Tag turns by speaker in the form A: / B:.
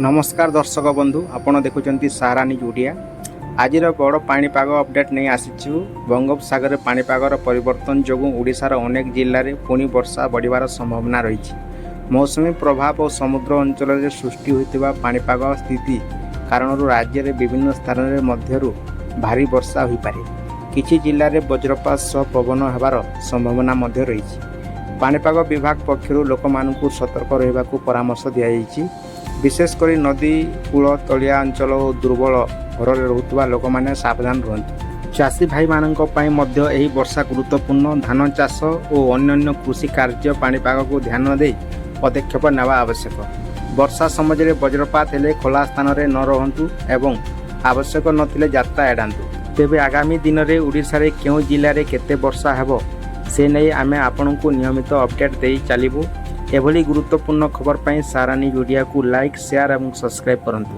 A: ନମସ୍କାର ଦର୍ଶକ ବନ୍ଧୁ, ଆପଣ ଦେଖୁଛନ୍ତି ସାହାରା ନ୍ୟୁଜ୍ ଓଡ଼ିଆ। ଆଜିର ବଡ଼ ପାଣିପାଗ ଅପଡେଟ୍ ନେଇ ଆସିଛୁ। ବଙ୍ଗୋପସାଗରରେ ପାଣିପାଗର ପରିବର୍ତ୍ତନ ଯୋଗୁଁ ଓଡ଼ିଶାର ଅନେକ ଜିଲ୍ଲାରେ ପୁଣି ବର୍ଷା ବଢ଼ିବାର ସମ୍ଭାବନା ରହିଛି। ମୌସୁମୀ ପ୍ରଭାବ ଓ ସମୁଦ୍ର ଅଞ୍ଚଳରେ ସୃଷ୍ଟି ହୋଇଥିବା ପାଣିପାଗ ସ୍ଥିତି କାରଣରୁ ରାଜ୍ୟରେ ବିଭିନ୍ନ ସ୍ଥାନରେ ମଧ୍ୟରୁ ଭାରୀ ବର୍ଷା ହୋଇପାରେ। କିଛି ଜିଲ୍ଲାରେ ବଜ୍ରପାତ ସହ ପବନ ହେବାର ସମ୍ଭାବନା ମଧ୍ୟ ରହିଛି। ପାଣିପାଗ ବିଭାଗ ପକ୍ଷରୁ ଲୋକମାନଙ୍କୁ ସତର୍କ ରହିବାକୁ ପରାମର୍ଶ ଦିଆଯାଇଛି। ବିଶେଷ କରି ନଦୀ କୂଳ, ତଳିଆ ଅଞ୍ଚଳ ଓ ଦୁର୍ବଳ ଘରରେ ରହୁଥିବା ଲୋକମାନେ ସାବଧାନ ରୁହନ୍ତୁ। ଚାଷୀ ଭାଇମାନଙ୍କ ପାଇଁ ମଧ୍ୟ ଏହି ବର୍ଷା ଗୁରୁତ୍ୱପୂର୍ଣ୍ଣ। ଧାନ ଚାଷ ଓ ଅନ୍ୟାନ୍ୟ କୃଷି କାର୍ଯ୍ୟ ପାଣିପାଗକୁ ଧ୍ୟାନ ଦେଇ ପଦକ୍ଷେପ ନେବା ଆବଶ୍ୟକ। ବର୍ଷା ସମୟରେ ବଜ୍ରପାତ ହେଲେ ଖୋଲା ସ୍ଥାନରେ ନ ରହନ୍ତୁ ଏବଂ ଆବଶ୍ୟକ ନଥିଲେ ଯାତ୍ରା ଏଡ଼ାନ୍ତୁ। ତେବେ ଆଗାମୀ ଦିନରେ ଓଡ଼ିଶାରେ କେଉଁ ଜିଲ୍ଲାରେ କେତେ ବର୍ଷା ହେବ, ସେ ନେଇ ଆମେ ଆପଣଙ୍କୁ ନିୟମିତ ଅପଡେଟ୍ ଦେଇ ଚାଲିବୁ। ଏଭଳି ଗୁରୁତ୍ୱପୂର୍ଣ୍ଣ ଖବର ପାଇଁ ସାହାରା ନ୍ୟୁଜ୍ ଓଡ଼ିଆକୁ ଲାଇକ୍, ସେୟାର ଏବଂ ସବସ୍କ୍ରାଇବ୍ କରନ୍ତୁ।